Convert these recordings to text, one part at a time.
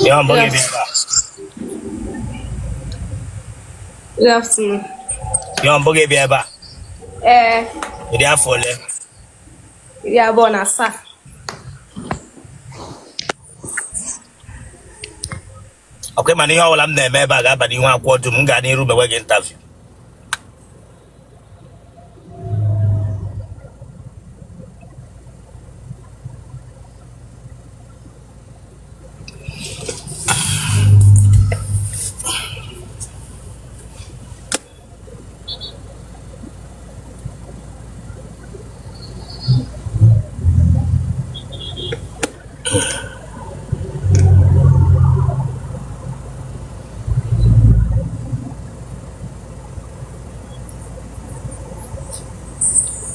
Ihe mbụ gị bịa ebe a. Good afternoon. Ihe mbụ gị bịa ebe a. Ee. Ị dị afọ ole? 27. Ọkwa ị ma na ihe ọbụla m na-eme ebe a ga-aba n'ihu akwụkwọ dum m gaa n'iru mewe gị interview.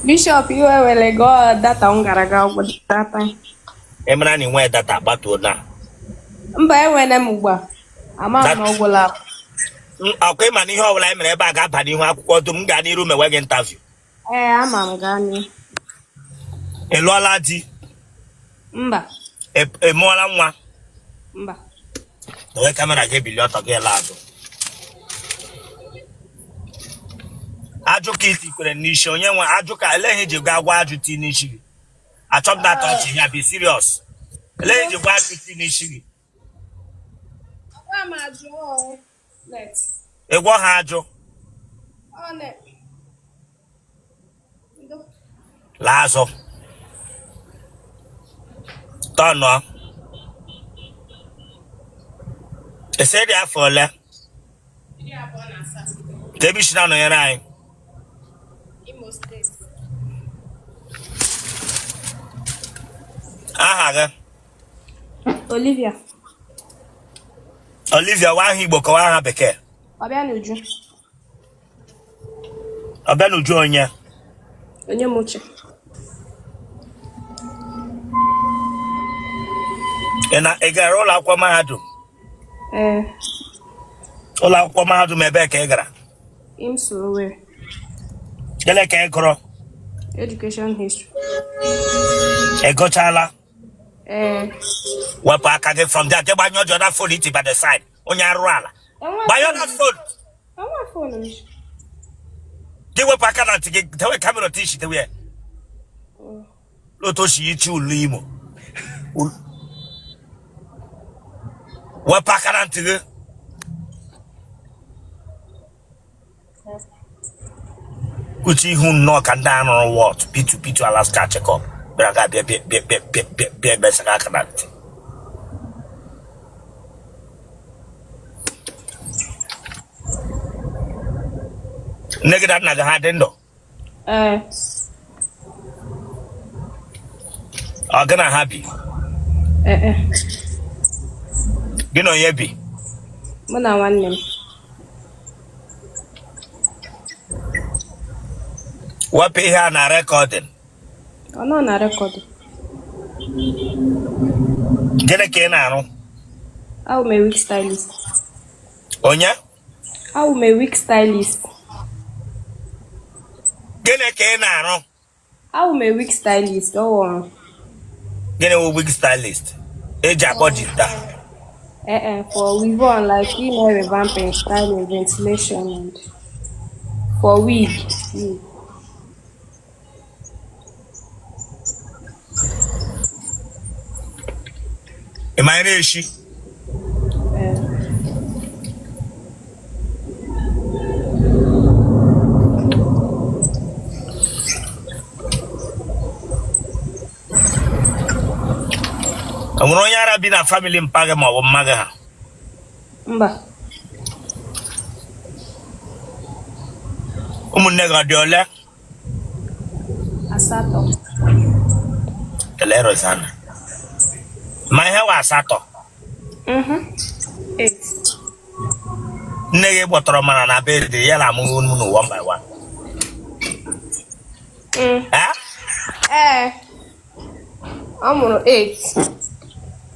Bishop iwe were gị data m gara aga ọgwụ data. Ị mara na ị nwee data gbatuo na. Mba enwere m ugbu a. Ama m na ọ gwụla. Ọkwa ị ma na ihe ọbụla anyị mere ebe a ga-aba n'ihu akwụkwọ dum m gaa n'iru mewe gị interview. Ee, ama m gaa n'ihu. Ị lụọla di? Mba. Ị mụọla nwa? Mba. Dowe camera gị bilie ọtọ gị laa azụ. Ajụ ka i tikwere n'isi onye nwe ajụ ka ele ihe i ji gaa gwa ajụ ti n'isi gị. Achọ m na-atọ ọchị ya be serious. Ele ihe i ji gwa ajụ ti n'isi gị. Ị gwọ ha ajụ. Laa azụ. Tọnụọ. Ị sị ị dị afọ ole? 27. Ebe i si na-anọnyere anyị. Imo steeti. Aha gị? Olivia. Olivia wa aha Igbo ka ọ wụ aha bekee? Ọbịanuju. Ọbịanuju onye? Onyemuche. Ị na ị gara ụlọ akwụkwọ mahadum? Ee. Ụlọ akwụkwọ mahadum ebee ka ị gara? IMSU Owerri. Gịnị ka ị gụrụ? Education history. Ị gụchala? Ee. Wepụ aka gị from there, gbanyụọ the other phone iti by the side. Onye arụrụ ala. Gbanyụọ that phone. Gị wepụ aka na ntị gị dewe camera otu i si dewe ya. Otu o si yichi ulu Imo. Wepụ aka na ntị gị. Uche ihu nnọọ ka ndị a rụrụ wọt pitu pitu Alaska check-up bịara ga bịa bịa bịa bịa bịa bịa bịa besara aka na ntị. Nne gị na nna gị ha dị ndụ? Ee. Ọ gị na ha bi? Ee. Gị na onye bi? Mụ na nwanne m. Wepụ ihe a na recording. Ọ nọ na record. Gịnị ka ị na-arụ? Awụ m a wig stylist. Onye? Awụ m a wig stylist. Gịnị ka ị na-arụ? Awụ m a wig stylist. Ọ wụ ọrụ. Gịnị wụ wig stylist? Eji akpọ jita. Ee, for weave on like ime revamping, styling, ventilation and for wig. Wig. Ị ma nri eshi? E nwere onye ara bi na family mpa gị ma ọ bụ mma gị ha? Mba. Ụmụnne gị ọ dị ole? Asatọ. Ele Rosanna. Ma ihe wa asatọ. Eight. Nne gị gbọtọrọ mara na be dị ya na amụghị unu unu one by one. Eh? Ee. Ọ mụrụ eight.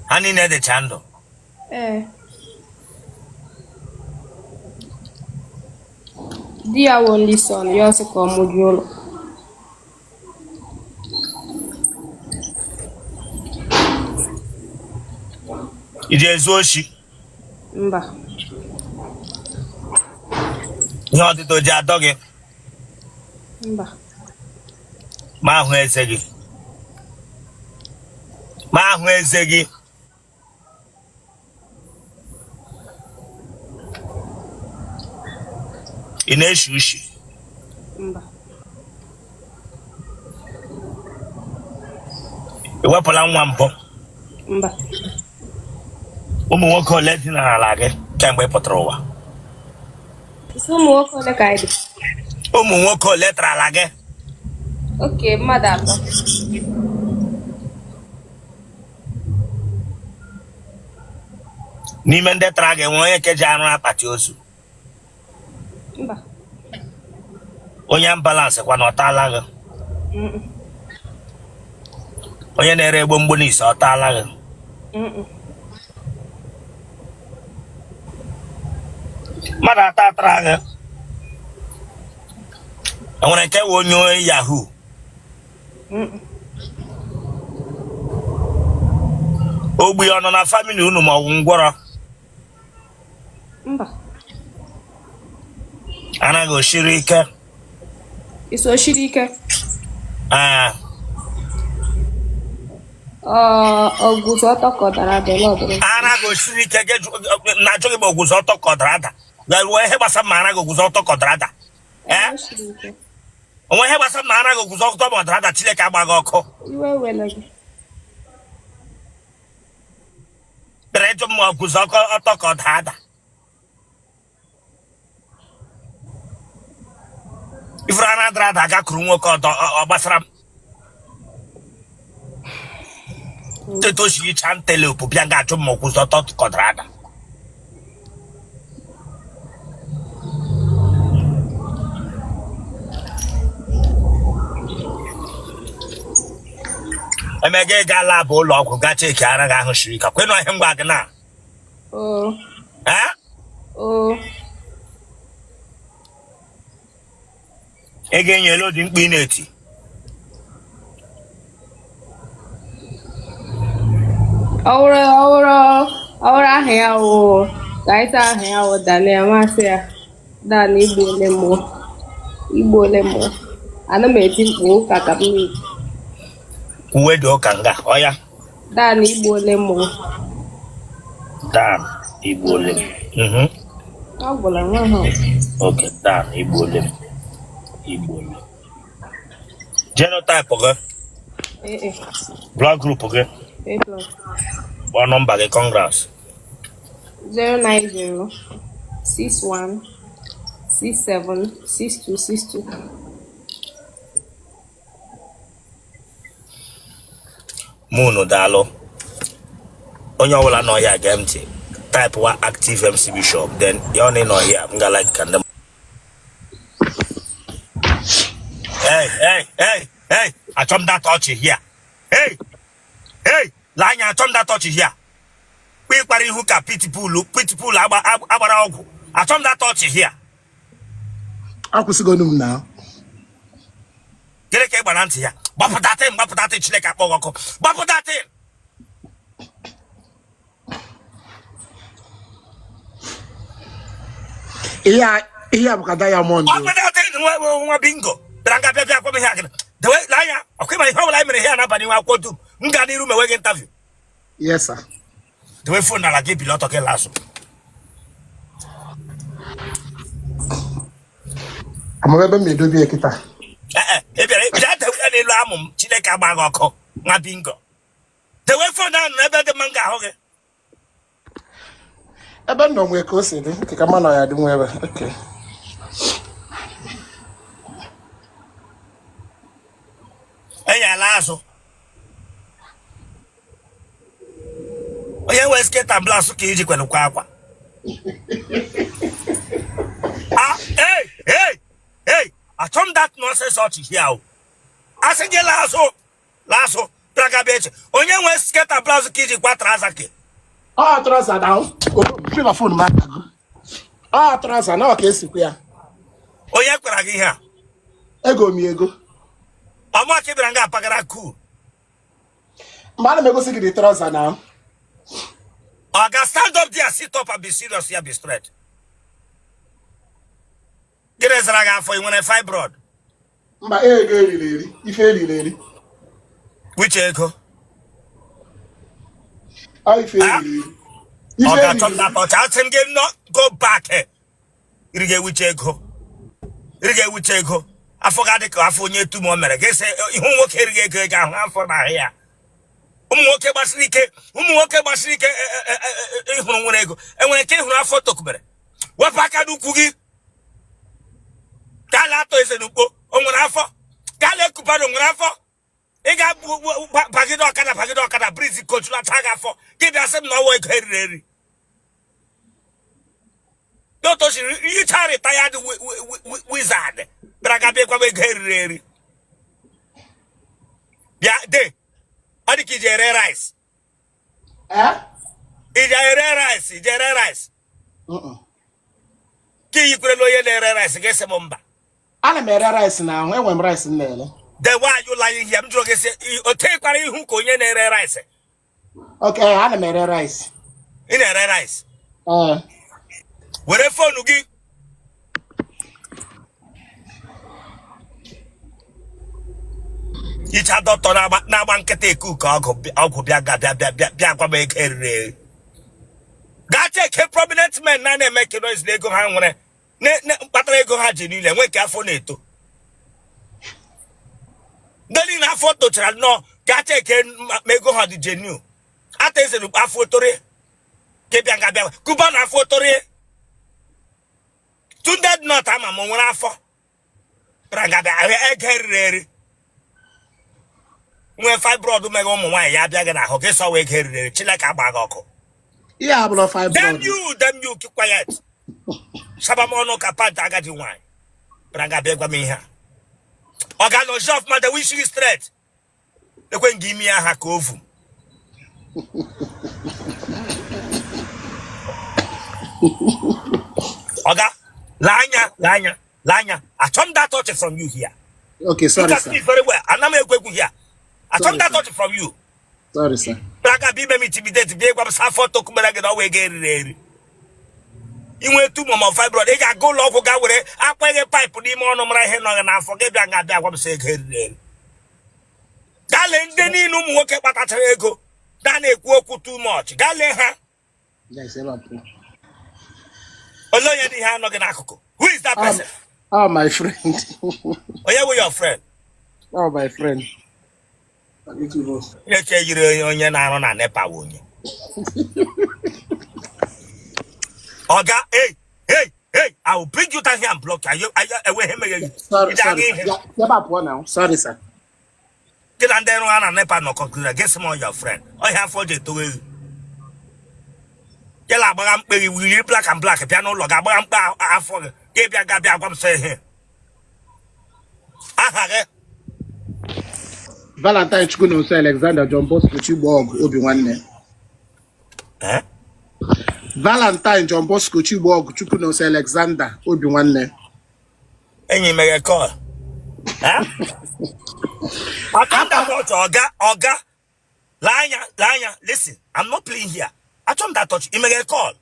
Ha niile dịcha ndụ. Ee. Di ya wụ only son, ya ọ sị ka ọ mụjuo ụlọ. I ji ezu oshi? Mba. Ihe ọdịdọ ji adọ gị? Mba. Ma ahụ eze gị, ma ahụ eze gị. Ị na-eshi ushi? Mba. Ị wepụla nwa mbụ? Mba. Ụmụ nwoke ole dinarala gị kemgbe ị pụtara ụwa? Isi ụmụ nwoke ole ka anyị dị? Ụmụ nwoke ole tarala gị? Okay, mmadụ atọ. N'ime ndị tara gị, nwere onye nke ji arụ akpati ozu? Mba. Onye ambulance kwa na ọ taala gị? Onye na-ere gbomgbom n'isi ọ taala gị? Mmadụ atọ atara gị, enwere nke wụ onye yahoo? Ogbi ọ nọ na family unu ma ọ wụ ngwọrọ? Mba. Ara gị o shiri ike? Isi o shiri ike? Ee. Ọ guzo ọtọ ka ọ dara ada, ole ọdụrụ? Ara gị o shiri ike? Na-ajụ gị ma o guzo ọtọ ka ọ dara ada. Wee ihe gbasara ma ara gị o guzo ọtọ ka ọ dara ada. Ee, o nwe ihe gbasara ma ara gị o guzo ọtọ ma ọ dara ada. Chineke agba gị ọkụ. Iwe wele gị. Bịara ịjụ m ma ọ guzo ọtọ ka ọ daa ada. Ifuru ara dara ada aga kuru nwoke ọdọ ọ gbasara m teta oshicha antelope bịa nga ajụ m ma ọ guzo ọtọ ka ọ dara ada. Emega ị gaa lab ụlọ ọgwụ gaa cheki ara gị ahụ shiri ike kwenụ ihe m gwa gị na Eh? Ị ga-enyela ụdị mkpu ị na-eti. Ọ wụrụ aha ya wụ ka anyị taa aha ya wụ Daniel masị ya Dan igbu ole mụ igbu ole mụ ana m eti mkpu ụka ka m na-eti. Uwe dị ụka nga ọ ya. Dan igbu ole mụ. Dan igbu ole m. Ọ gwụla nwa ha. Okay, Dan igbu ole m. Igbu ole m. Genotype gị? AA. Blood group gị? A plus. Kpọọ nọmba gị, congrats. 090 61 67 62 62. Munu daalụ. Onye ọbụla nọ ya gee ntị, type wa active MC Bishop, then ya ọ na ịnọ ya m ga like ka ndị. Hey, hey, hey, hey, achọ m that ọchị here. Hey, hey, lee anya, achọ m that ọchị here. Kpe ịkpara ihu ka pitbull, pitbull agbara ọgwụ. Achọ m that ọchị here. Akwụsịgonu m na. Gịnị ka ị gbara ntị ya? Gbapụta tin, gbapụta tin, Chineke akpọ gị ọkụ. Gbapụta tin. Ihe a bụkwa diamond. Gbapụta tin, nwa nwa bingo. Bịara nga bịa bịa gwa m ihe a gịnị. Dewe lee anya, ọkwa ịma ihe ọbụla anyị mere ihe a n'abalị nwa akwụkwọ dum. M gaa n'iru mewe gị interview. Yes sir. Dewe phone n'ala gị bili ọtọ gị lasụ. Amam ebe m na-edobe ya kịta. Ee, ị bịara bịa dewe ya n'elu amụ m. Chineke agba gị ọkụ, nwa bingo. Dewe phone ahụ n'ebe dị mma m ga-ahụ gị. Ebe m nọ nwee ka o si dị nke ka mma na ya dị nwa ebe. Okay. Enyela azụ. Onye nwee skirt and blouse ka iji kwelụkwa akwa. Ah, hey, hey, hey, achọ m that nonsense ọchị here o. Asị gị laa azụ, laa azụ, bịara bịa eche. Onye nwee skirt and blouse ka iji kwa trouser ke. Ọ trouser na fịba phone m aka gị. Ọ trouser na ọ ka esikwa ya. Onye kwara gị ihe a? Ego m ego. Ọmụ aka bịara nga apagara cool. Mgbe ana m egosi gị dị trouser na. Oga, stand up there, sit up and be serious here, be straight. Gịnị zara gị afọ? Ị nwere fibroid? Mba, ego eriri eri, ife eriri eri. Which ego? Ọ ife eriri eri. Ife Oga, eriri chọm that touch. Asị m gị no go back. Iri ga-ewuche ego. Iri ga-ewuche ego. Afọ ga dị ka afọ onye tumor mere. Gị sị ihu nwoke erighị ego ego ahụ afọ na ahụ ya. Ụmụ nwoke gbasiri ike, ụmụ nwoke gbasiri ike ịhụrụ nwere ego. Enwere ike ịhụrụ afọ tokubere. Wepụ aka n'ukwu gị. Gaa lee atọ eze n'ukpo. O nwere afọ. Gaa lee kubano nwere afọ. Ị ga-bagide ọkada bagide ọkada brizi kochulata gị afọ. Gị bịa sị m na ọwụ ego eriri eri. N'otu yicha retired wizard bịara ga bịa gwa ego eriri eri. Bịa de ọ dị ka iji ere rice. Eh? Iji ere rice, iji ere rice. Mm-mm. Ka iyi kwerela onye na-ere rice gị sị m mba. Ana m ere rice na ahụ, enwere m rice m na-ere. Then why are you lying here? M jụrụ gị sị o tekwara ihu ka onye na-ere rice. Okay, ana m ere rice. Ị na-ere rice. Ee. Were phone gị. Icha dọkịta na-agba nkịta ekuke ọgwụ bịa ga bịa bịa bịa bịa gwa m ego eriri eri. Gaa check prominent men na na-eme noise na ego ha nwere mkpatara ego ha ji niile nwee ka afọ na-eto. Ndị niile afọ tochara nnọọ, gaa check ma ego ha dị genuine. Ata eze n'ukpo afọ tore ka bịa nga bịa kuba na afọ tore. Tunde Ednut ama m nwere afọ bịara nga bịa ego eriri eri. Nwee fibroid meghe ụmụ nwaanyị ya abịa gị n'ahụ gị sọwa ego eriri eri. Chineke agba gị ọkụ. Ihe a bụrụ Damn fibroid. you, damn you, keep quiet. Saba m ọnụ ka pant agadi nwaanyị bịara nga bịa gwa m ihe a. Ọ ga-anọzi ọfụma, the wish you straight. Ekwe gị imi aha ka ovu. Oga, lee anya, lee anya, lee anya. Achọ m that touch from you here. Okay, Look sorry at sir. me very well. Ana m ekwu ekwu here. Achọ m Sorry that sir. touch from you. Sorry sir. Bịara ga bịa ime m intimidate, bịa gwa m sa afọ tokumere gị na ọwa ego eriri eri. Inwe tumor ma fibroid, ị ga-aga ụlọ ọgwụ ga were akpa gị pipe n'ime ọnụ mara ihe nọ gị n'afọ gị bịa nga bịa gwa m sị ego eriri eri. Gaa lee ndị niile ụmụ nwoke kpatachara ego gaa na-ekwu okwu too much. Gaa lee ha. Yes, ebe a pụọ. Olee onye dị ihe anọ gị n'akụkụ? Who is that person? Oh, my friend. Onye wụ your friend? Oh, my friend. Onye yiri onye onye na-arụ na NEPA wụ onye. Oga, hey, hey, hey, I will bring you down here and block you. Are you enweghị emeghe gị? Sorry, Ị ga-aga sorry. ihe. Ya, ebe a pụọ now. Sorry sir. Gị na ndị ọrụ ha na NEPA nọkọtara gị sị m your friend. Ọhịa afọ ji etowe gị. Gị na-agbagha mkpe gị yiri black and black bịa n'ụlọ gị agbagha mkpe afọ gị. Gị bịa ga bịa gwa m sọ ihe. Aha gị? Valentine Chukwunonso Alexander John Bosco Chigboọgụ Obi nwanne. Eh? Valentine John Bosco Chigboọgụ Chukwunonso Alexander Obi nwanne. Enyi meghe call. Eh? Aka that touch, oga, oga. Lee anya, lee anya. Listen, I'm not playing here. Achọ m that touch. Ị meghe call.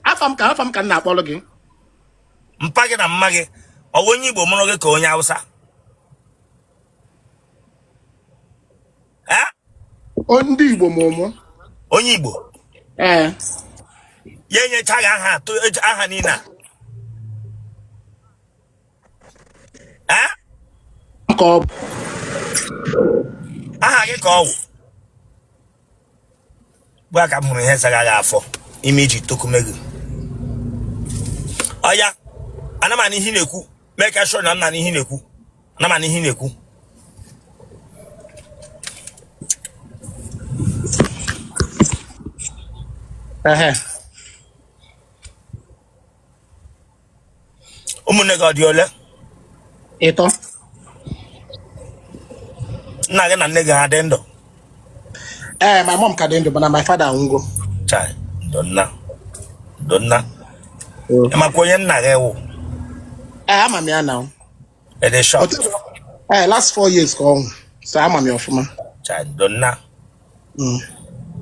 Afa m ka m na-akpọrọ gị. Mpa gị na mma gị, ọ bụ onye Igbo mụrụ gị ka onye Hausa? Eh? O ndị Igbo ma ụmụ. Onye Igbo. Ee. Ya enyecha gị aha atọ aha niile a. Eh? Ka ọ bụ. Aha gị ka ọ wụ. Gwa ka m hụrụ ihe zara gị afọ ime iji tokume gị. Ọya, ana m anụ ihe ị na-ekwu. Make sure na m na-anụ ihe ị na-ekwu. Ana m anụ ihe ị na-ekwu. Ehe. Ụmụnne gị ọ dị ole? 3. Nna gị na nne gị ha dị ndụ? Ee, my mom ka dị ndụ mana my father anwụgo. Chai, ndo nna. Ndo nna. Ị makwa onye nna gị wụ? Ee, ama m ya na. Ede short. Ee, last 4 years ka ọ nwụ. So ama m ya ọfụma. Chai, ndo nna.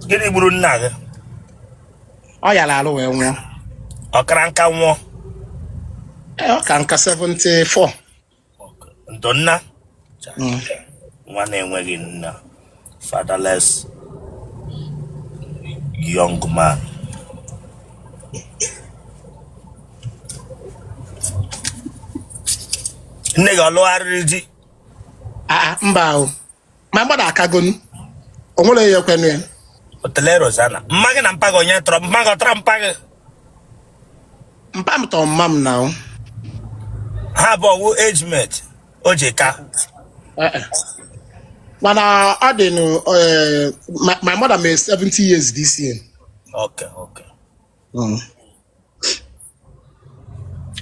Gịnị gburu nna gị? Ọ yara arụ wee nwụọ. Ọ kara nka nwụọ? Ee, ọ ka nka 74. Ndo nna. Nwa na-enweghị nna, fatherless young man. Nne gị ọ lụgharịrị di? Aa, mba o. Ma mmadụ akagonu. O nwere ya ekwenu ya. Otele Rosanna, mma gị na mpa gị, onye tọrọ mma gị? Ọ tọrọ mpa gị? Mpa m tọrọ mma m na o. Ha abụọ wụ age mate o ji ka? Eh, eh. Mana ọ dị nụ, my mother made 70 years this year. Okay.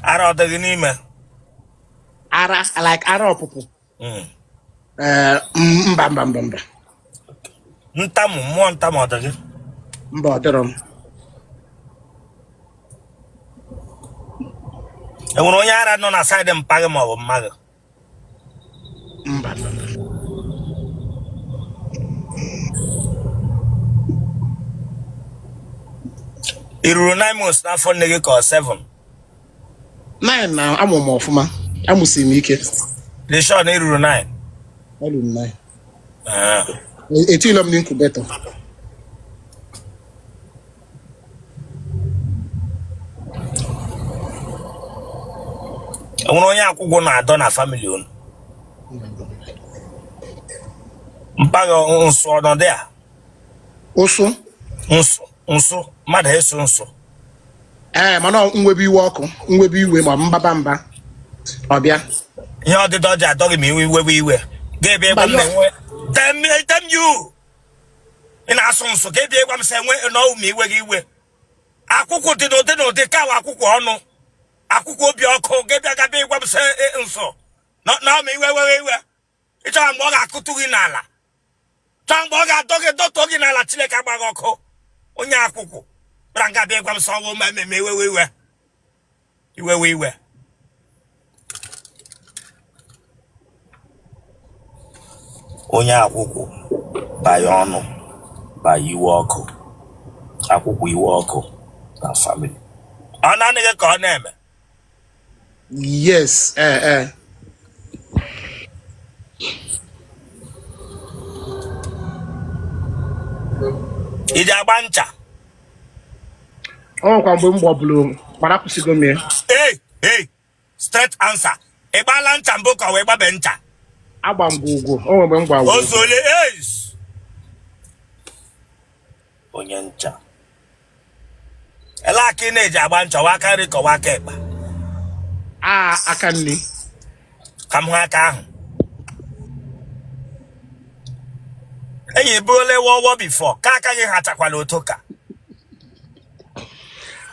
Ara ọ dị gị n'ime? Ara, like ara ọpụpụ? Eh, mba, mba, mba, mba. Ntamụ, mmụọ ntamụ ọ dị gị? Mba, ọ dịrọ m. E nwere onye ara nọ na side mpa gị ma ọ bụ mma gị? Mba, mba, mba. I ruru 9 months n'afọ nne gị ka ọ 7? 9 na amụ m ọfụma, amụsiri m ike. Dị sure na i ruru 9? Elu m 9. Ah. Etilo m n'incubator. E nwere onye akwụkwọ na-adọ na family unu? Mpa gị nsụ ọnọdụ a? Ụsụ? Nsụ, nsụ, mmadụ ịsụ nsụ. Ee, mana nwebe iwe ọkụ, nwebe iwe ma mbaba mba, ọ bịa. Ihe ọdịdọ ji adọ gị ma iwe iwewe iwe ga-ebe ịgwa m na enwe damn you, ị na-asụ nsụ ka ebe ịgwa m sị enwe n'ọwụ ma iwe gị iwe. Akwụkwọ dị n'ụdị n'ụdị kawa, akwụkwọ ọnụ, akwụkwọ obi ọkụ, ga-ebịa gabịa ịgwa m sị nsụ na ma iwe wewe iwe. Ịchọrọ mgbe ọ ga-akụtụ gị n'ala, chọọ mgbe ọ ga-adọ gị, dọtọ gị n'ala. Chineke agbaghị ọkụ. Onye akwụkwọ bịara nga bịa ịgwa m sị ọwụ ma ememe iwewe iwe, iwewe iwe. Onye akwụkwọ banye ọnụ, banye iwe ọkụ, akwụkwọ iwe ọkụ na family. Ọ naanị gị ka ọ na-eme? Yes, ee, ee. Iji agba ncha? Ọ nwekwa mgbe m gbọburu, mana akwụsịgo m ya. Hey, hey, straight answer. Ị gbaala ncha mbụ ka ọ wee gbabe ncha? Agba m ugwu, o nwere mgbe m gba ugwu. Ozuole ace onye ncha. Ele aka ị na-eji agba ncha, wa aka nri ka wa aka ekpe? A, aka nri. Ka m hụ aka ahụ. Enyi ebuola wọwọ before ka aka gị hachakwala otu ka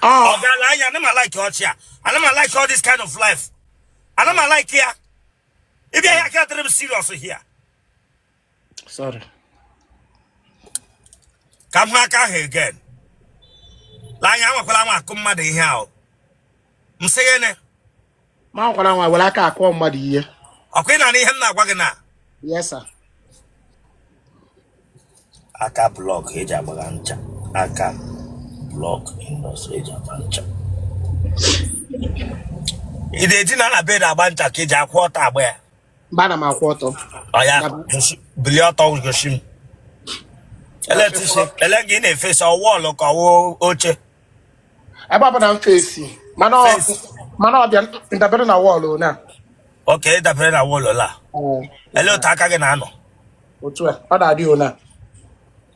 ọ ọ gaala anya. Ana m like ọchị a. Ana m like all this kind of life. Ana m like ya. Ịbịa ya aka dịrị m serious here. Sorry. Ka m hụ aka ahụ again. Lee anya, anwakwala nwa akụ mmadụ ihe ahụ. M sị gịnị? Ma nwakwara nwa were aka akụọ mmadụ ihe. Ọkwa ị na-anụ ihe m na-agwa gị na? Yes, sir. Aka block eji agbagha ncha, aka block industry eji agba ncha. Ị na-edina na bed agba ncha ka eji akwụ ọtọ agba ya? Mgbe ana m akwụ ọtọ. Ọ ya bilie ọtọ gosi m. Ele tisi ele gị, ị na-efesa wall ka ọwụ oche? Ebe ọ bụla m face, mana ọ Face. Mana ọ bịa ndabere na wall na. Okay, dabere na wall la. Ele otu aka gị na-anọ? Otu a ọ na-adị ona.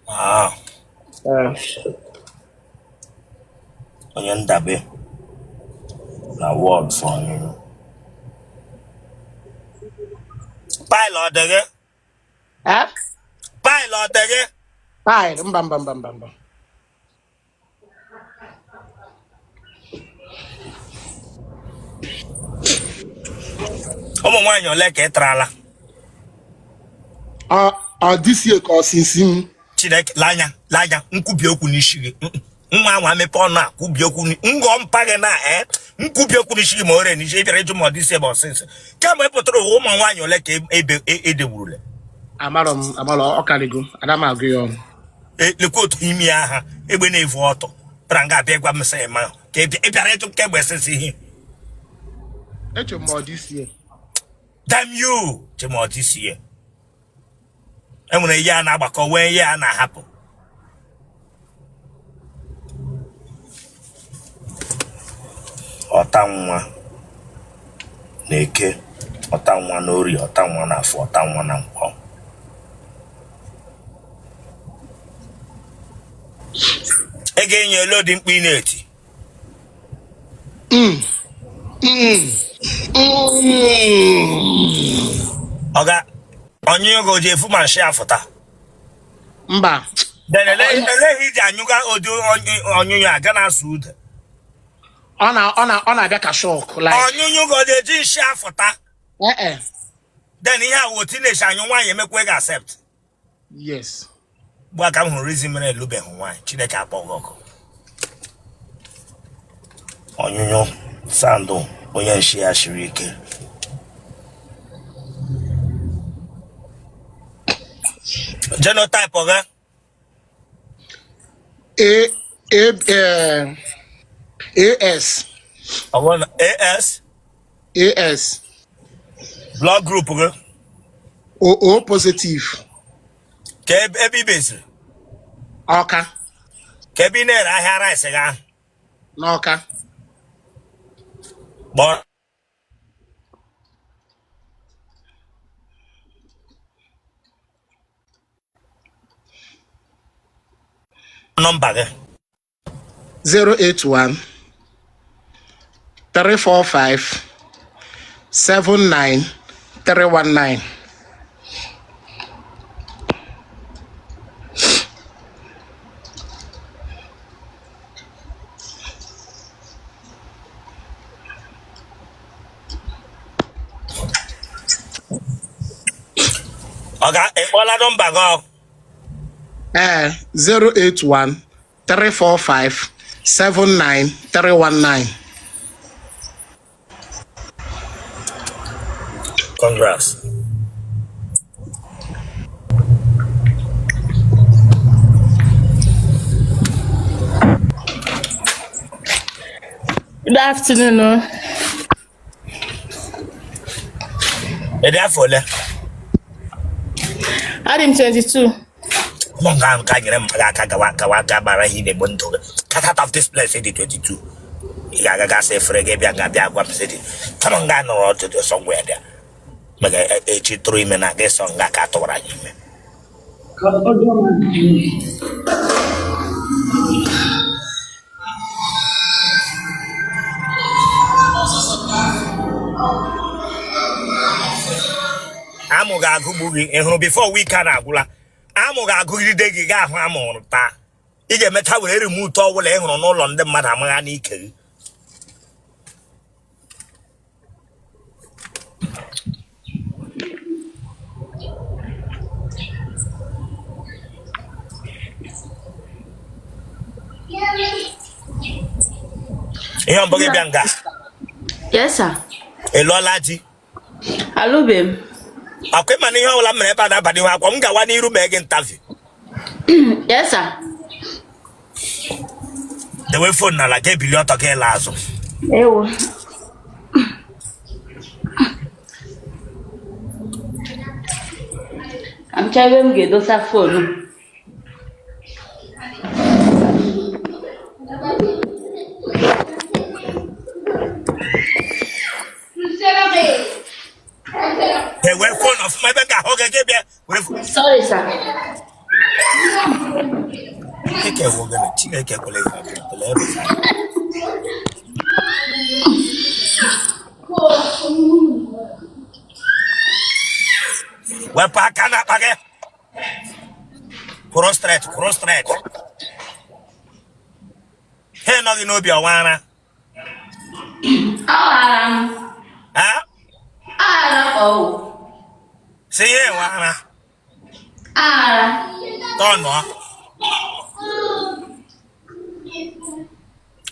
Ah, onye ndabe na wall for ọnyụnyụ. Pile ọ dị gị? Eh? Pile ọ dị gị? Pile? Mba, mba, mba, mba, mba. Ụmụ nwaanyị ole ka ị tarala? Ọ dịsie ka ọsinsi m. Chineke, lanya lanya, nkwubi okwu n'isi gị. Nwa anwa mepe ọnụ a kwubi okwu ngọ mpa gị na e nkwubi okwu n'isi gị ma o ree n'isi. Ị bịara ịjụ ma ọ dịsie ma ọsịsị kemgbe ị pụtara ụwa, ụmụ nwaanyị ole ka ebe edegburule? Amarọ m, amarọ, ọ karịgo, ada m agụ ya ọnụ. Lekwa otu imi ya ha egbe na-evu ọtọ bịara nga abịa gwa m sị ma ka ị bịara ịjụ kemgbe sịsị ihe. Eche m ọ this year. Damn you, chema this year. Enwere ihe a na-agbakọ nwee ihe a na-ahapụ. Ọta nwa na eke, ọta nwa na orie, ọta nwa na afọ, ọta nwa na nkwọ. Ị ga-enye elu dị mkpu ị na-eti. Ọga ọnyụnyụ gị o ji efu ma nshị afụta? Mba. Then eleghị iji anyụga ụdị ọnyụnyụ a ga na-asụ ude. Ọ na-abịa ka shock like. Ọnyụnyụ gị ọ na-eji nshị afụta? Ee. Then ihe a wụ otu ị na-esi anyụ, nwaanyị emekwa gị accept? Yes. Ugbu a ka m hụrụ reason mere elubeghị nwaanyị. Chineke akpọ gị ọkụ. Ọnyụnyụ sound onye nshi ya shiri ike. Genotype gị? A A AS. Ọ bụrụ na AS? AS. Blood group gị? O O positive. Ka ebe i beziri? Ọka. Ka ebe ị na-ere ahịa rice gị ahụ? N'Ọka. Kpọọ nọmba gị. 081 345 79 319. Ọga, ị kpọọla nọmba gị ọ? Ee, 081 345 79 319. Congrats. Good afternoon. Oh. Ị dị afọ ole? Adị m 22. Mụ nga nka nyere m gị aka gawa gawa ga mara ihe ị na-egbu ndụ gị. Get out of this place. Ị dị 22. Ị ga-aga gasa efere gị bịa nga bịa gwa m sị dị kama nga nọrọ ọdụdụ somewhere there. Mega echi tụrụ ime na gị sọ nga ka a tụwara gị ime. Amụ ga-agụgbu gị. Ị hụrụ before week a na-agwụla, amụ ga-agụgide gị gaa ahụ amụ hụrụ taa. Ị ga-emecha were remote ọbụla ị hụrụ n'ụlọ ndị mmadụ amagha n'ike gị. Ihe mbụ gị bịa nga? Yes, sir. Ị lụọla di? Alụbeghị m. Akwa ịma na ihe ọbụla m mere ebe a na-aba n'ihu akwa m gawa n'iru mee gị interview. Yes, sir. Dewe phone n'ala, ga ebili ọtọ gị ịla azụ. Ewo. Ka m chọọ ebe m ga-edosa phone. Dewe phone ọfụma ebe m ga-ahụ gị, gị bịa were phone. Sorry, sir. Chineke wụ gịnị? Chineke kwere ihe ọbụla, kwere ebe. Wepụ aka n'akpa gị. Kwụrụ straight, kwụrụ straight. Ha nọ gị n'obi ọwa ara. Aghara m. Ha? Aghara m ọwụ. Si ihe enwe ara. Aghara. Tọnụọ.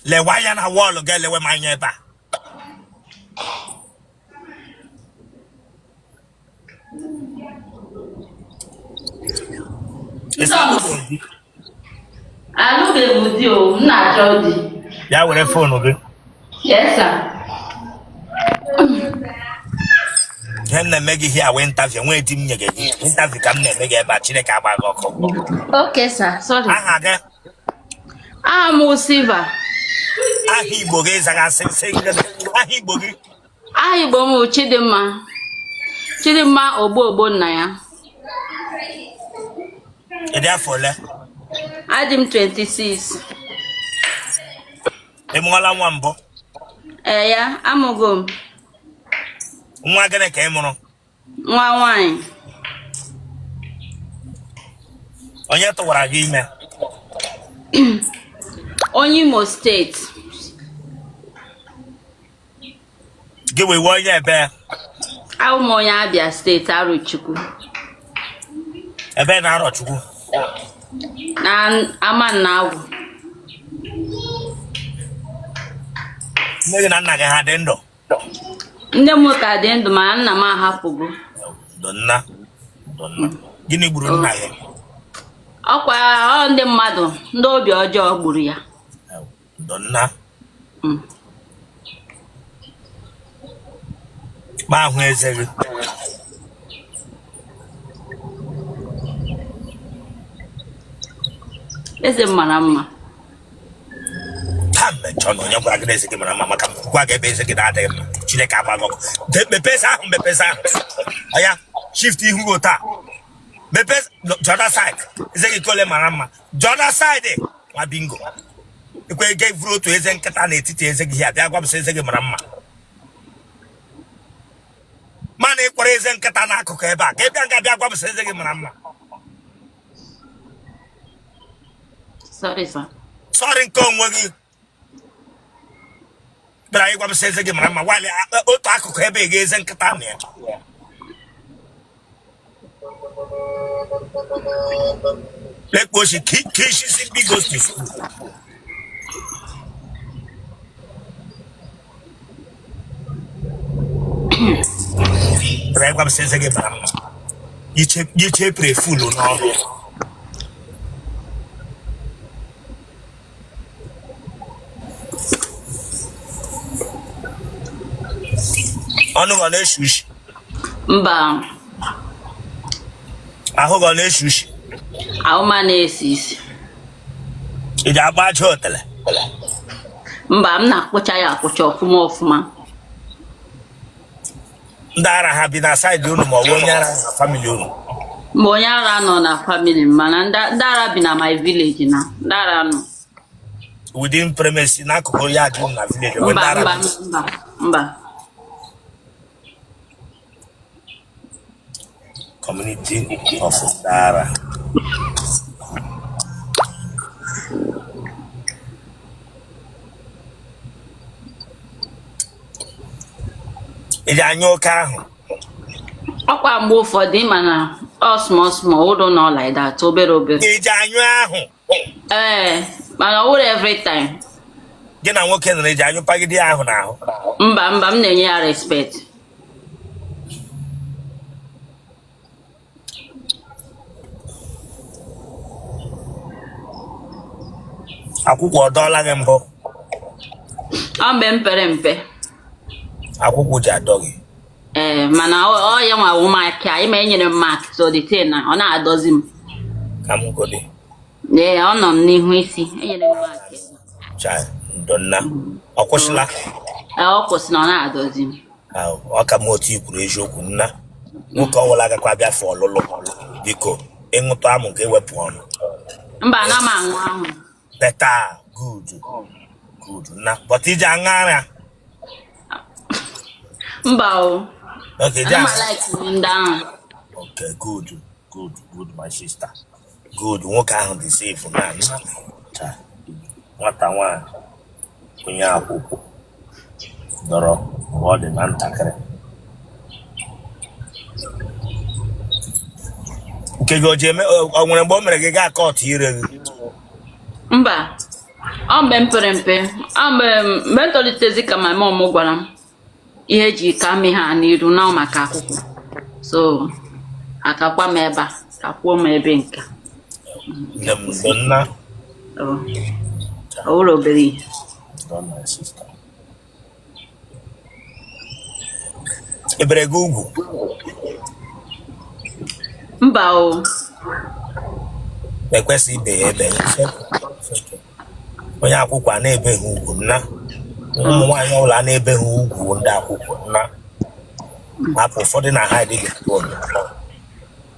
Lewe anya na wall gị, elewe m anya ebe a. Alụbeghị m di o, m na-achọ di. Ya were phone gị. Yes, sir. Ihe m na-eme gị here wụ interview, nwee di m nye gị interview ka m na-eme gị ebe a. Chineke agba gị ọkụ. Okay, sir. Sorry. Aha gị? Aha m wụ Silva. Aha Igbo gị zagasị sị aha Igbo gị. Aha Igbo m wụ Chidimma. Chidimma Ogbo Ogbo nna ya. Ị dị afọ ole? Adị m 26. Ị mụọla nwa mbụ? Ee ya, amụgo m. Nwa gịnị ka ị mụrụ? Nwa nwaanyị. Onye tụwara gị ime? Onye Imo steeti. Gị wee onye ebe? Awụ m onye Abia steeti, Arochukwu. Ebe na Arọchukwu? Na Amannagwu. Nne gị na nna gị ha dị ndụ? Nne m ka dị ndụ mana nna m ahapụgo. Nna, gịnị gburu nna gị? Ọkwa ọ ndị mmadụ, ndị obi ọjọọ gburu ya. Nna. Ma ahụ eze gị. Eze m mara mma. Taa mmejọ na onye gwara gị na eze gị mara mma maka gwa gị ebe eze gị na-adịghị mma. Chineke agba gị ọkụ. Mepee eze ahụ, mepee eze ahụ. Ọya, shift ihu gị taa. Mepee the other side. Eze gị kole mara mma. The other side. Nwa bingo. Ikwe gị vuru otu eze nkịta n'etiti eze gị ya bịa gwa m sị eze gị mara mma. Mana ị kwara eze nkịta n'akụkụ ebe a ka ị bịa nga bịa gwa m sị eze gị mara mma. Sorry, sir. Sorry nke onwe gị bịara ịgwa m sị eze gị mara mma while otu akụkụ ebe ị ga eze nkịta na ya. Lekwa oshi ka isi si big goes to school. Bịara ịgwa m sị eze gị mara mma. Iche prefulu n'ọnụ. Ọnụ gị ọ na-eshi ushi? Mba. Ahụ gị ọ na-eshi ushi? Ahụ m na-esi isi. Ị ji agba aja otele? Mba, m na-akpụcha ya akpụcha ọfụma ọfụma. Ndị ara ha bi na side unu ma ọ bụ onye ara na family unu? Mba, onye ara nọ na family m, mana ndị ara bi na my village na ndị ara nọ. Within premise n'akụkụ ya dị na village? Mba, mba, mba, mba. Community of ndị ara. Ị ji anya oke ahụ? Ọkwa mgbe ụfọdụ, mana ọ small small, ụdụ nọ like that, obere obere. Ị ji anyụ ahụ? Ee, mana ọ wụrụ every time. Gị na nwoke nọrọ, ị ji anyụ pagide ya ahụ n'ahụ? Mba, mba, m na-enye ya respect. Akwụkwụ ọ dọọla gị mbụ? Ọ mgbe m pere mpe. Akwụkwụ ji adọ gị? Ee, mana ọ ya nwa wụ mark a ịma enyere m mark, so the thing na ọ na-adọzi m. Ka m godi. Ee, ọ nọ m n'ihu isi, enyere m mark. Chai, ndo nna. Ọ kwụsịla? Ee, ọ kwụsị na ọ na-adọzi m. Ọ ka m otu i kwuru eziokwu nna. Nwoke ọ wụla agakwa abịa fụ ọlụlụ, biko ịṅụtụ amụ ka ewepụ ọnụ. Mba, ana m aṅụ ahụ. Better, good, good nna, but iji aṅụ ara? Mba o. Okay, ana m like ndị ahụ. Okay, good, good, good, my sister, good. Nwoke ahụ dị safe na nna. Nwata nwaanyị onye akwụkwụ dọrọ mgbe ọ dị na ntakịrị nke gị o ji eme o nwere mgbe o mere gị gaa kọtụ ire gị? Mba, ọ mgbe m pere mpe, ọ mgbe mgbe m tolitezi ka my mom gwara m ihe eji ka m ha n'iru na maka akwụkwụ, so akakwa m ebe a kakwuo m ebe nka. Nne m, ndo nna. Ọ wụrụ obere ihe. Ebere gị ugwu? Mba o. Ekwesị ibe ya ebe. Onye akwụkwọ a na-ebeghị ugwu nna. Ụmụ nwaanyị ọbụla a na-ebeghị ugwu ndị akwụkwọ nna. Hapụ ụfọdụ na ha adịghị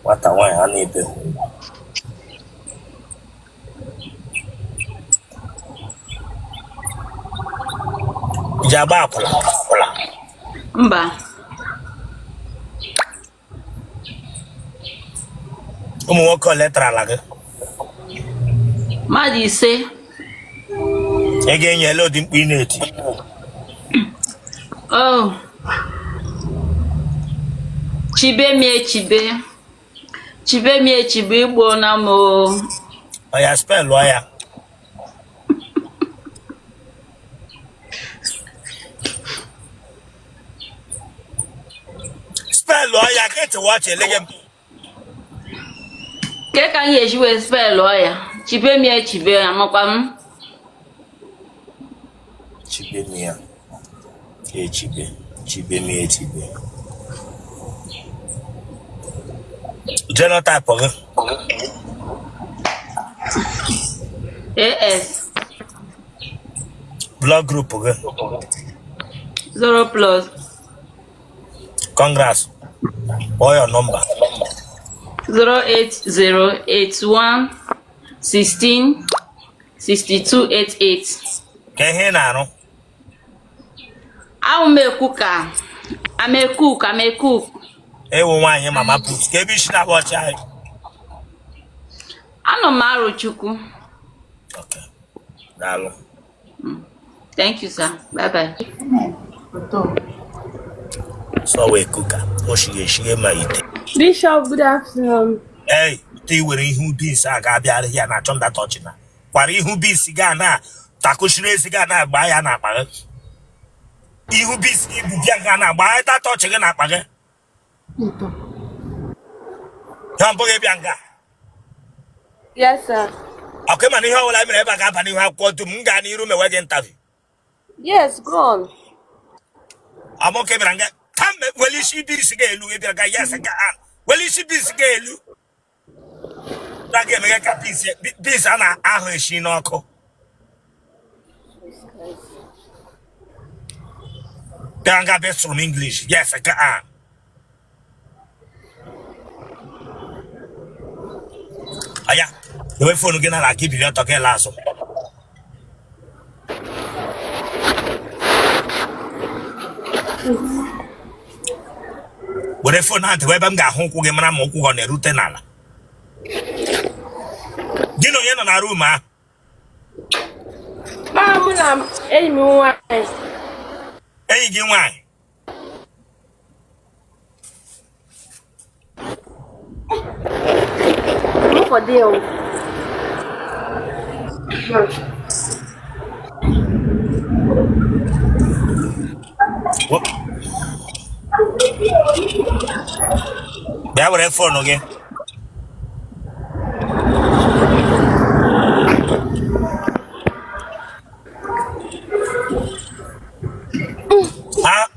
nwata nwaanyị a na-ebeghị ugwu. Ji agba akwụla? Mba. Ụmụ nwoke ole tarala gị? Mmadụ 5. Ị ga-enye ele ụdị mkpu ị na-eti? Oh. Chibe m echibe. Chibe m echibe igbo na m o. Ọ ya spellụọ ya. Spellụọ ya ka echewa ọchị elege m. Ke ka m ga-eji wee spellụọ ya? Chibe m echibe amakwa m. Chibe m ya echibe, chibe m echibe. Genotype gị? AS. Blood group gị? 0 plus. Congrats. Kpọọ your number. 08081 16 62 88. Ka ihe ị na-arụ? Awụ m a cooker. I'm a cook. I'm a cook. Ị wụ nwaanyị mama put ka ebe isi na-agba ọchị anyị. Anọ m Arochukwu. Okay. Daalụ. Thank you, sir. Bye bye. Sọ wee cooker. O shighe eshighe ma ite. Bishop, good afternoon. Ei, te were ihu beans a ga-abịa ya na achọ m data ọchị na. Kwara ihu beans ga na takụchiri ezi ga na-agba ya n'akpa gị. Ihu beans ibu bịa ga na-agba ya data ọchị gị n'akpa gị. Ya mbụ gị bịa nga. Yes, sir. Ọkụ mana ihe ọbụla mere ebe a ga-aba n'ihu akwụkwọ dum m gaa n'iru mewe gị interview. Yes, go on. Amụke bịara nga ka m wele isi beans ga-elu ị bịara ga yes ka a wele isi beans ga-elu. Na ga-emeghe ka beans a na-ahụ esi n'ọkụ. Bịara nga bịa sụrụ m English yes ka a. Aya, dewe phone gị n'ala ka ibili ọtọ gị laa azụ. Were phone ahụ dewe ebe m ga-ahụ ụkwụ gị mara ma ụkwụ gị ọ na-erute n'ala. Gị na onye nọ na room ahụ? Mụ na enyi m nwaanyị. Enyi gị nwaanyị? For deal. Bịa were phone gị.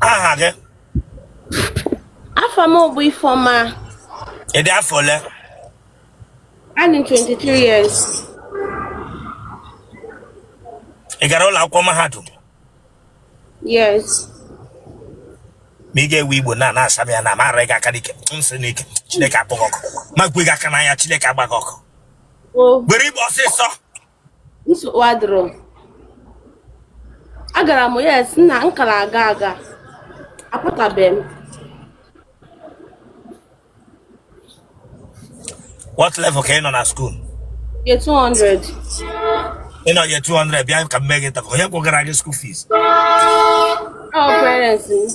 Aha gị? Afọ m bụ Ifeọma. Ị dị afọ ole? I'm 23 years. Ị gara ụlọ akwụkwọ mahadum? Yes. Ma ị ga-ewe Igbo na na-asa m ya na mara gị aka n'ike nsị n'ike Chineke akpọ gị ọkụ ma gwe gị aka n'anya Chineke agba gị ọkụ. Were Igbo ọsịsọ. Nsogbu adịrọ. Agara m yes nna m kara aga aga. Apụtabeghị m. What level ka ị nọ na school? Year 200. Ị nọ year 200 bịa ka m mee gị taa. Onye kwụgara gị school fees? Oh, parents m.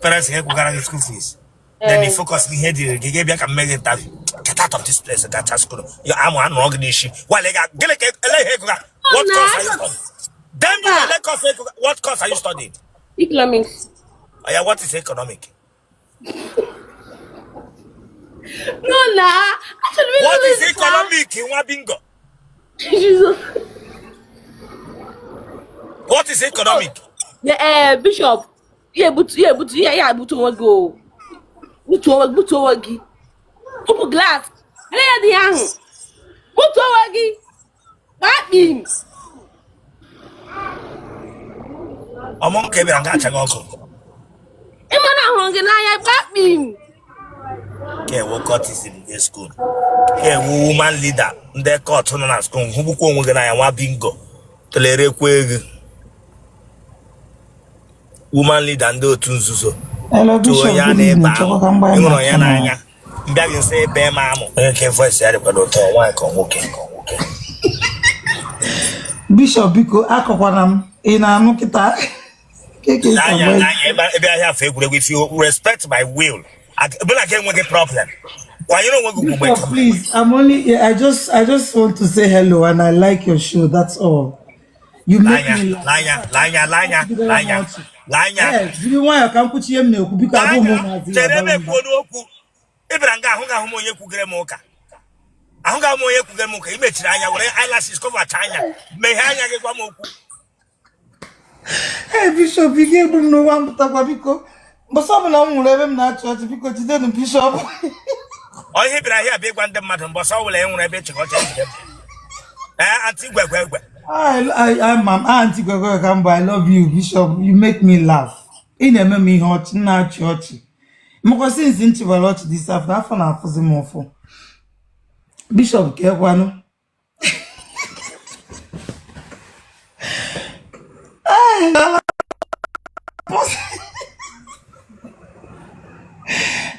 Parents gị kwụgara gị school fees. Then you focus n'ihe dịrị gị gị bịa ka m mee gị interview. Get out of this place gacha school. Yo amụ anụrụ gị n'isi. Wale ga gịnị ka ele ihe ego ga? What course are you studying? Damn you, ele course ego ga? What course are you studying? Economics. Oh, yeah, what is economic? No, nah. Actually, What is economic? Nwa bingo. Jesus. What is economic? Yeah, Bishop, ya ebutu ya ebutu ya ya ebutu onwe gị o. Butuo onwe gị, butuo onwe gị. Tụpụ glass. Ele ya dị ya ahụ. Butuo onwe gị. Gbakpim. Ọmụ nke bịara nga achaghị ọkụ. Ị ma na ahụrụ gị n'anya gbakpim. Ka ewu cultism ndị school. Ka ewu woman leader ndị cult nọ na school hụgbukwa onwe gị n'anya nwa bingo. Telerekwa ego. Woman leader ndị otu nzuzo. Hello, Tụọ Bishop. onye a Good na-ebe evening. ahụ. Chọkwa ka m gbaa Ịhụrụ na ya camera. n'anya. Mbịa gị nsị ebe m amụ. Onye nke voice ya dịkwado ụtọ nwaanyị ka nwoke ka nwoke. Bishop, biko akọkwana m. Ị na-anụ kịta? Ke ka esi N'anya agba n'anya ebe ahịa afọ egwuregwu, if you respect my will, ebela ka enweghị problem. Kwanyere onwe gị ugwu mgbe Bishop, please. I'm only yeah, I just want to say hello and I like your show. That's all. You make L'anya me laugh. l'anya l'anya l'anya Bidoro m l'anya ọchị. l'anya Ee, jiri nwayọọ ka m kwuchi ihe m na-ekwu biko abụ m l'anya ụmụazị chere ya ebe bara mba. kwuo n'okwu. Ị bịara nga ahụ ga ahụ m onye kwugere m ụka. Ahụ ga m onye kwugere m ụka. I mechiri anya were eyelashes covercha anya. Meghee anya gị gwa m okwu. Ee, Bishop, ị ga-egbu m n'ụwa mpụtakwa biko. Mbọsị ọbụla m nwụrụ ebe m na-achị ọchị biko jidenụ Bishop. Ọ ihe bịara ahịa bịa ịgwa ndị mmadụ mbọsị ọ bụla e nwere ebe ịchịkọcha ejide m. Ee, aunty gwegwe egwe. I'm aunty Gwegwe Kambo. I love you, Bishop. You make me laugh. Ị na-eme m ihe ọchị, m na-achị ọchị. Makwa since m chịbara ọchị this afternoon, afọ na-afụzi m ụfụ. Bishop, ka ekwanụ.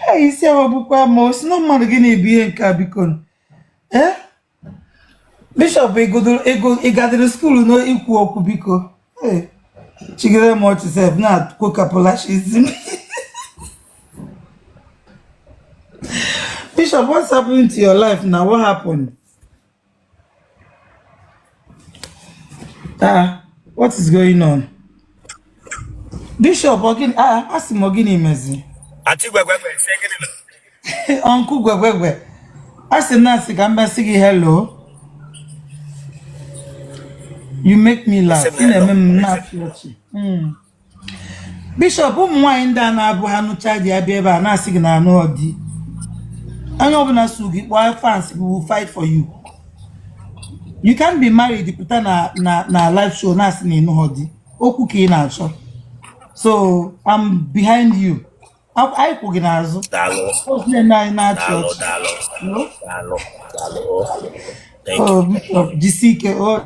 Ee, isi ahụ bụkwa ma o si na mmadụ gị na-ebu ihe nke a biko. Ee, Bishop, ego ị gadịrị school n'ikwu okwu biko. Ee, chigide m ọchị sef na-akwokapụ lashes m. Bishop, what's happening to your life now? What happened? Ah, what is going on? Bishop, ọ gịnị? Ah, asị m ọ gịnị mezi? Aunty gwegwe egwe sị gịnị mere? Uncle Gwegwegwe. Asị m na-asị ka m bịa sị gị hello. You make me laugh. Sị m Ị na-eme hello. m na-achị ọchị. Bishop, ụmụ nwaanyị ndị a na-abụ ha nụcha di abịa ebe a na-asị gị na anụ ọ di. Onye ọbụla so gị kpọọ fans gị will fight for you. You can't be married pụta na live show na-asị na ịnụghọ di. Okwu ka ị na-achọ. So I'm behind you. Anyị kwụ gị n'azụ. Daalụ. Otu na-eme anyị na-achị Daalụ ọchị. daalụ. No? Daalụ daalụ. Thank you. Oh, Bishop, jisie ike. Oh.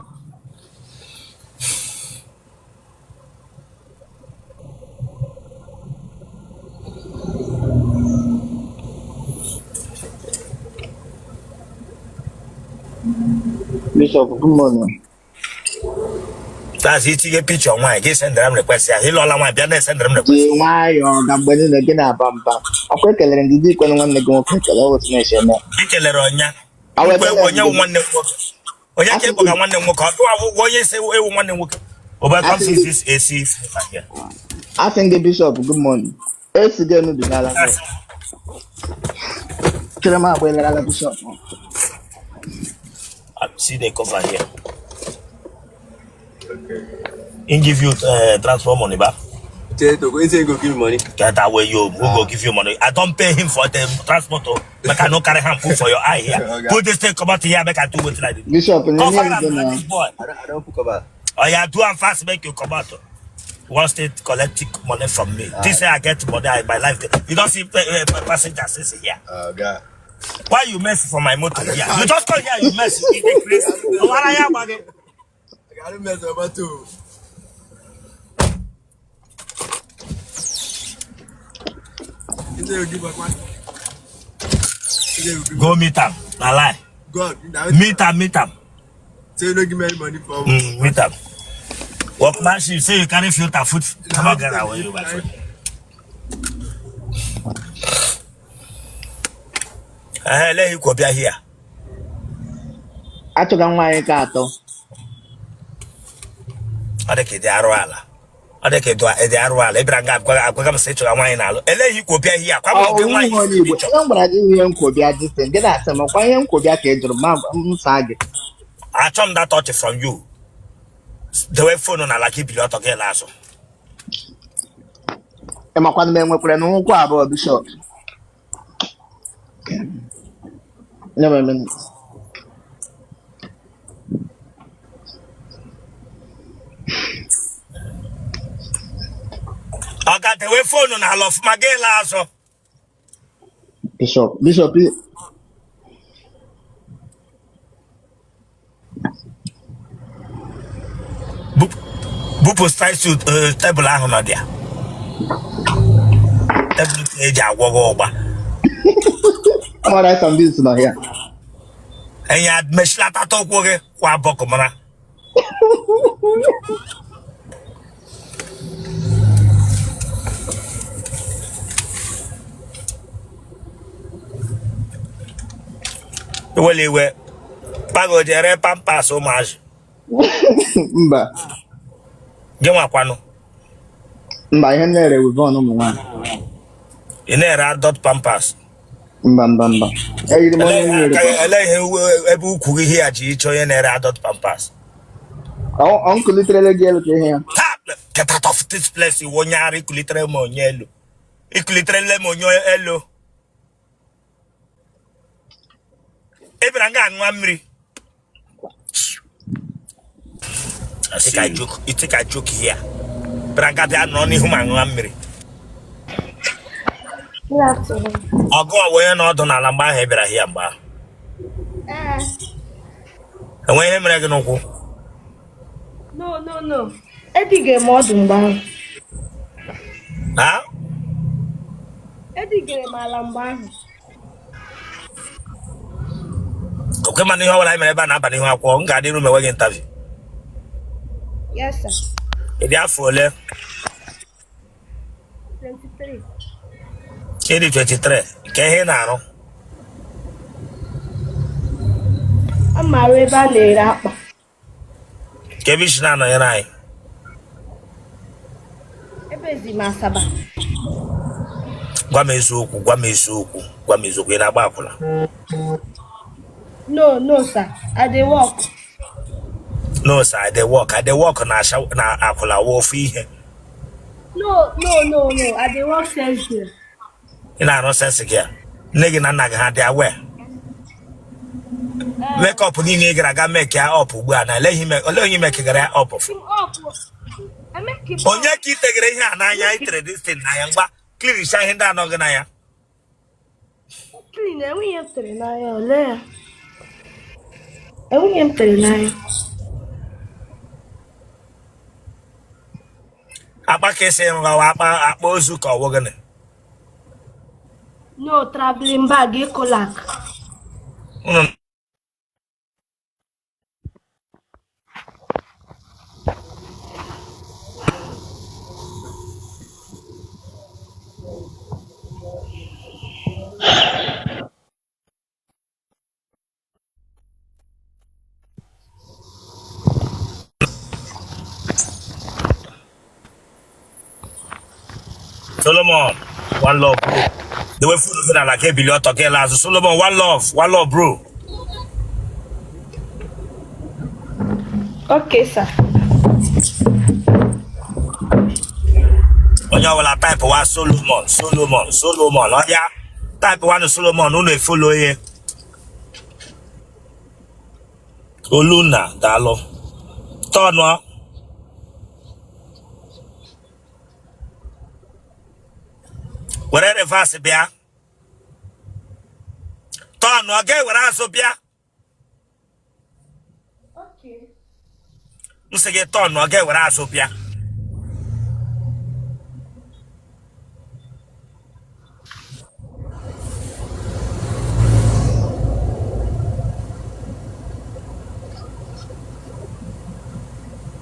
Bishop, good morning. That's itinye picture nwaanyị gị sendara m request ya. Ịlụọla nwaanyị bịa na-esendara m request. Ji nwayọọ na mgbe niile gị na-aba mba. Akwa ekelere m gị gị kwenu nwanne gị nwoke ekele ọ otu na-esi eme. Ị kelere ọnya. Awa Nkwa ekele ewu onye m wụ gị. nwanne m nwoke. Onye ka Asị ịkpọga gị nwanne m nwoke. Ọ gịwa wụ onye isi ewu nwanne m nwoke. Obe come asị see gị this AC here. asị gị Bishop, good morning. Esi gị enu bi n'ala gị. Chere m agba elerala Bishop. See the cover here. He give you transport money back. He say he go give me money. Get away, you. Who go give you money? I don't pay him for the transport. Oh. Make I no carry hand put for your eye here. Okay. Put this thing come out here, make I do what I do. Bishop, nye Cover m am gị na na this boy. I don't put cover. Oh yeah, do am fast, make you come out. Oh. One state collect money from me. This say I get money I, my life. You don't see passenger since here. Oh God. Why you mess for my motor here? You just come here, you mess. You dey craze. What are you about? I don't mess about too. He say he go give back one. He say he go give Go meet am. Na lie. God. Now Meet am, meet am. say you no give me any money for. Meet am. Workmanship say you carry filter foot. Come on, get away, you my friend. Eh, let you go be here. Achọga nwaanyị ka atọ. Ọ dị ka ịdị arụ ala. Ọ dị ka ịdị arụ ala. Ị bịara nga agwaga m sị ịchọga nwaanyị na-alụ. Eleghị ikwu bịa here. Kwa m Ọ oge onwe nwaanyị onye si Igbo. ịchọ. Ihe m gwara gị ihe nkwobịa dịsị gị na-asị m kwa ihe nkwobịa ka ị jụrụ ma m saa gị. Achọ m that touch from you. Dewe phone n'ala ka i bili ọtọ gị laa azụ. Ị makwanụ m enwekwara na ụkwụ abụọ, Bishop. Nye m a minute. Ọ ga dewe phone n'ala ọfụma gị laa azụ. Bishop, Bishop, Bupụ statue tebụl ahụ nọ dị ya. Tebụl ka eji agwọ gị ụgba. All right, some business nọ here. Enyi mechilata ụkwụ gị kwa bọkụ mara. Ewela iwe pago jere Pampers ụmụazị. Mba. Gị nwakwanụ. Mba, ihe m na-ere weave-on ụmụ nwaanyị. Ị na-ere adult Pampers? Mba, mba, mba. Eyiri m onye na-ere. Ele ihe ebe ukwu gị ihe ya ji ịchọ onye na-ere adult Pampers? Ọ nkuliterele gị elu ka ihe ya. Get out of this place, iwe onye ara ikulitere m onye elu. Ikulitere m onye elu. Ị bịara nga aṅụa mmiri. You think I joke here? Bịara nga bịa nọ n'ihu m aṅụa mmiri. Good afternoon. Ọgụ ọwụ onye nọ ọdụ n'ala mgbe ahụ ị bịara here mgbe ahụ. Enwe ihe mere gị n'ụkwụ? No, no, no. Edigere m ọdụ mgbe ahụ. Ha? Edigere m ala mgbe ahụ. Okwe mana ihe ọbụla anyị mere ebe a na-aba n'ihu akwụkwọ, m ga-adị iru mewe gị interview. Yes, sir. Ị dị afọ ole? 23. Ị dị 23. Nke ihe ị na-arụ? A maara ebe a na-ere akpa. Ka ebe i si na-anọnyere anyị? Ebe ezi m Asaba. Gwa m eziokwu, gwa m eziokwu, gwa m eziokwu, ị na-agba akwụla? No, no, sir. I dey work. No, sir, I dey work. I dey work na asha na akwụla wụ ofu ihe. No, no, no, no. I dey work sales girl. Ị na-arụ sales girl. Nne gị na nna gị ha dị aware? Makeup niile ị gara aga make ya up ugbu a na olee onye mekegara ya up? Onye ka i tegere ihe a n'anya? I tere this thing n'anya ngwa clearisha ihe ndị anọ gị n'anya. Clean, enweghị m tere n'anya, olee ya? Enweghị m tere n'anya. Akpa ka esi rụgawa akpa akpa ozu ka ọ wụ gịnị? No, traveling bag, Ecolak. Unu Solomon, one love, bro. The way food na like ebili ọtọ gị la azụ. Solomon, one love, one love, bro. Okay, sir. Onye ọbụla type wa Solomon, Solomon, Solomon. Ọya type wa Solomon, unu efollow onye. Oluna, daalụ. Tọnụọ. Were reverse bịa. Tọnụọ, ga-ewere azụ bịa. Okay. M sị gị tọnụọ, ga-ewere azụ bịa.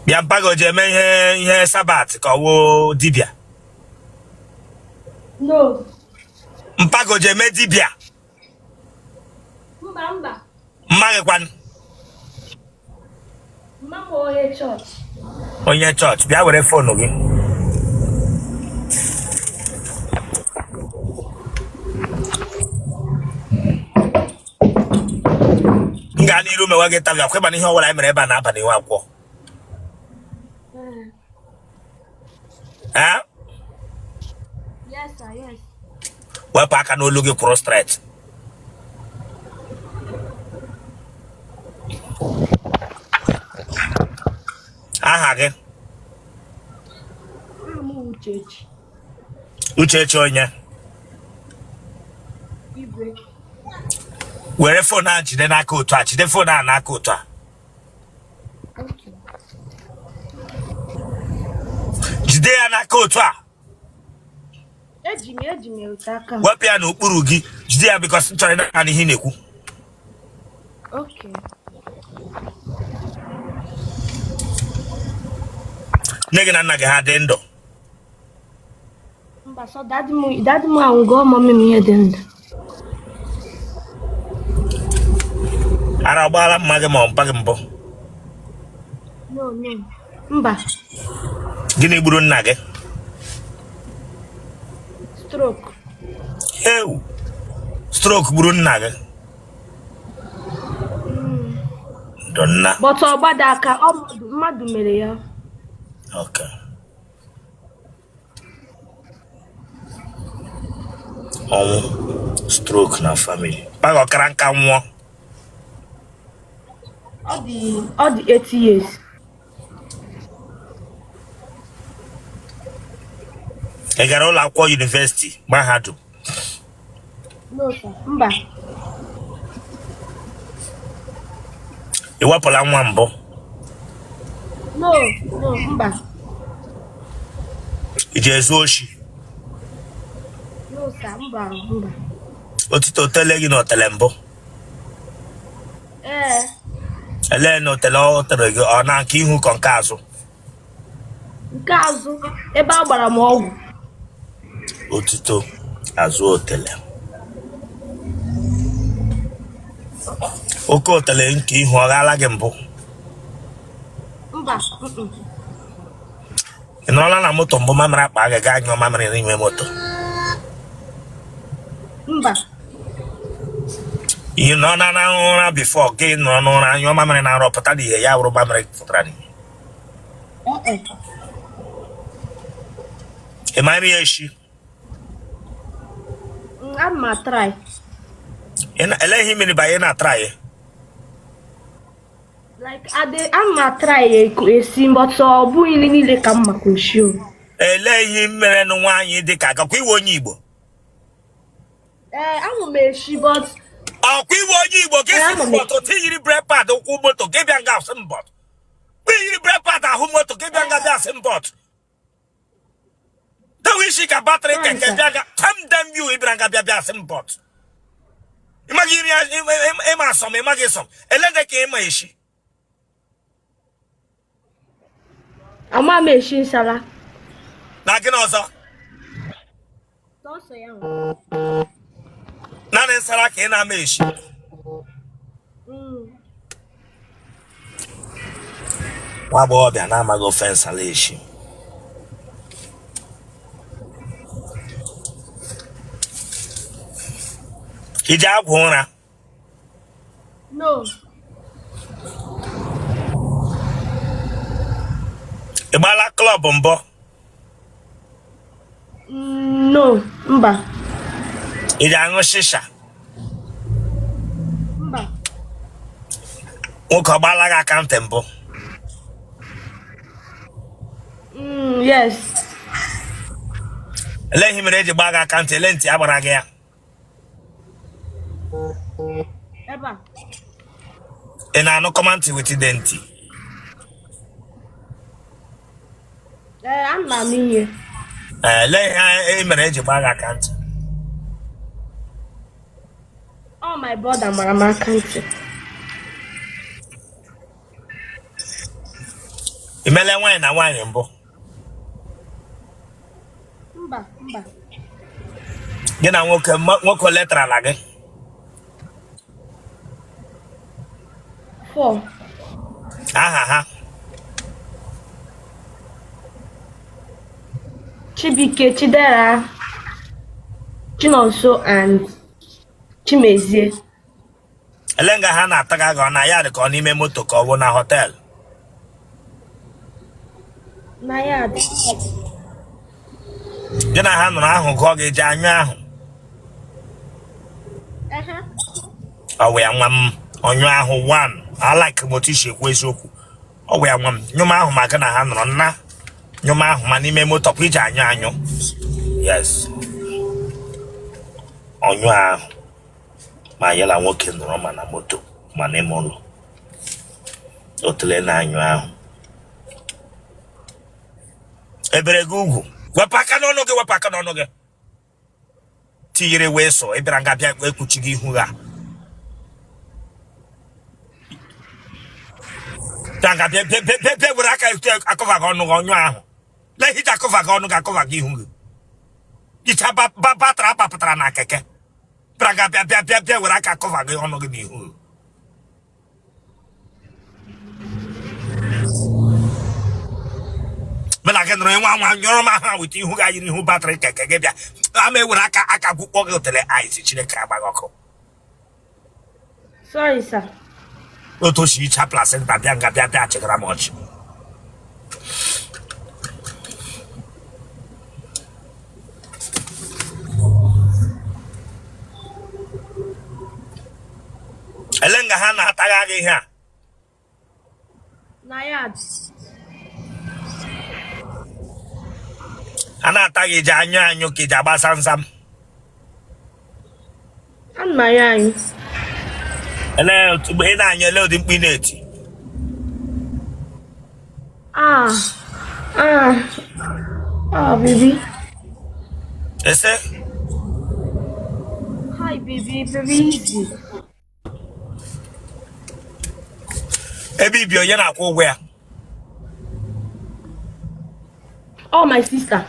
Bịa mpago ji eme ihe ihe Sabbath ka ọ wụ dibịa. No. Mpago ji eme dibịa. Mba, mba. Mma gị kwanụ? Mma m onye chọọchị. Onye chọọchị, bịa were phone gị. M gaa n'ihu. n'iru mewa gị interview, akwa ịma na ihe ọbụla anyị mere ebe a na-aba n'ihu akwụkwọ. Ee. Eh? Yes, sir, yes. Wepụ aka n'olu gị, kwụrụ straight. Aha gị? Aha m Uchechi. Uchechi onye? Igwe. Were phone a jide n'aka otu a, jide phone a n'aka otu a. Jide ya n'aka otu a. Eji m eji m otu aka m. Wepụ ya n'okpuru gị, jide ya, because m chọrọ ịna ihe ị na-ekwu. Okay. Nne gị na nna gị ha dị ndụ? Mba, sọ daddy m anwụgo, mummy m ihe dị ndụ. Ara agbaala mma gị ma ọ mpa gị mbụ? No, no. Mba. Gịnị gburu nna gị? Stroke. Ewu, stroke gburu nna gị? Ndo nna. But ọ gbada aka, ọ mmadụ mere ya. Okay. Ọnwụ stroke na family. Mpa gị ọ kara nka nwụọ? Ọ dị 80 years. Ị gara ụlọ akwụkwọ university, mahadum? No, sir. Mba. Ị wepụla nwa mbụ? No, no, mba. I ji ezu oshi? No, sir, mba, mba. Otito otele gị na otele mbụ? Ee. Elee na otele ọ tere gị, ọ na nke ihu ka nke azụ? Nke azụ, ebe a gbara m ọgwụ. Otito azụ otele. Oke otele nke ihu ọ ghala gị mbụ? Mba. Ị nọrọla na moto mbụ, mamịrị akpa gị gaa nyụọ mamịrị n'ime moto? Mba. Ị nọ na ụra before gị nọrọ n'ụra nyụọ mamịrị na nrọ, pụta n'ihe ya wụrụ mamịrị pụtara n'ihe? Ị ma nri eshi? Ana m atry. Ele ihe mere banye na try? Like ana m atry esi, but ọ bụghị nri niile ka m makwa esi o. Ele ihe mere nụ nwaanyị dị ka gị, ọkwa ị wụ onye Igbo? Ee, ama m eshi, but Ọkwa ị wụ onye Igbo gị si but otu yiri brake pad ụkwụ moto gị bịa nga asị m but. Yiri brake pad ahụ moto gị bịa nga bịa asị m but. Dewe isi ka battery keke bịa nga tam dem you ị bịara nga bịa bịa asị m but. Ị maghị iri ịma asọm, ị maghị sọm. Ele dị ka ị ma eshi. Ama m eshi nsala. Na gịnị ọzọ? Sọsọ ya. Naanị nsala ka ị na-ama eshi. Nwa agbọghọbịa na-amaghị ofe nsala eshi. I ji agwọ ụra? No. Ị gbaala club mbụ? No, mba. Ị ji aṅụ shisha? Mba. Nwoke ọ gbaala gị aka ntị mbụ? Yes. Elee ihe mere eji gbaa gị aka ntị? Ele ntị a gbara gị ya? Ebe a. Ị na-anụ kọma ntị with ide ntị? Ee, ana m ihe. Elee ihe e mere eji gbaa gị aka ntị? Ọ my brother mara m aka ntị. I meela nwaanyị na nwaanyị mbụ? Mba, mba. Gị na nwoke nwoke ole tarala gị? 4. Aha ha? Chibuike, Chidera, Chinonso and Chimezie. Ele nga ha na-ataga gị, ọ na ya dị ka ọ n'ime moto ka ọ bụ na hotel? Na yard. Gị na ha nọrọ ahụ gụọ gị ji anyụ ahụ? Ehe. Ọ wụ ya nwa m, ọnyụ ahụ one. I like m otu i si ekwu eziokwu. Ọ wụ ya nwa m, nyụm ahụ ma gị na ha nọrọ nna nyụm ahụ ma n'ime moto kwa iji anyụ anyụ. Yes, ọnyụ ahụ ma ya na nwoke nọrọ ma na moto ma n'ime ụlọ, otele na-anyụ ahụ. Ebere gị ugwu, wepụ aka n'ọnụ gị, wepụ aka n'ọnụ gị, tinyere wee sọ ị bịara nga bịa ekpuchi gị ihu ha bịa nga bịa bịa bịa bịa were aka a-cover gị ọnụ gị ọnyụ ahụ lee ihe iji a-cover gị ọnụ gị a-cover gị ihu gị icha battery agbapụtara na keke bịara nga bịa bịa bịa bịa were aka cover gị ọnụ gị na ihu gị. Mụ na gị nọrọ nwa nwa nyụrụ m ahụ weta ihu gị yiri ihu battery keke gị bịa ama ewere aka aka gwụkpọ gị otele ice. Chineke agbaghị ọkụ. Sorry, sir. Otu o si icha placenta bịa nga bịa bịa chịgara m ọchị. Ele nga ha na-atagha gị ihe a? Na yard. A na-ata gị ji anyụ anyụ ka iji agba samsam? Ana m anyụ anyụ. Ele otu mgbe ị na-anyụ, ele ụdị mkpu ị na-eti? Ah, ah, ah, baby. Ese? Hi, baby, baby, easy. Ebe i bi, onye na-akwụ ụgwọ ya? Oh, my sister.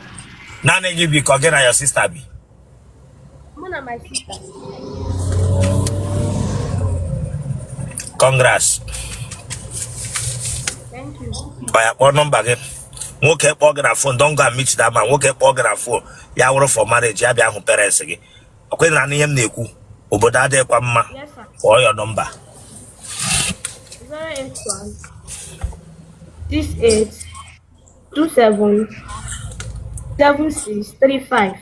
Naanị gị bi ka ọ gị na your sister bi? Mụ na my sister. Congrats. Thank you. Ọ ya, kpọọ nọmba gị. Nwoke kpọọ gị na phone, don't go and meet that man. Nwoke kpọọ gị na phone, ya wụrụ for marriage, ya bịa hụ parents gị. Ọkwa na ihe m na-ekwu, obodo adịghịkwa mma. Yes, sir. Kpọọ ya nọmba. 081 68 27 76 35.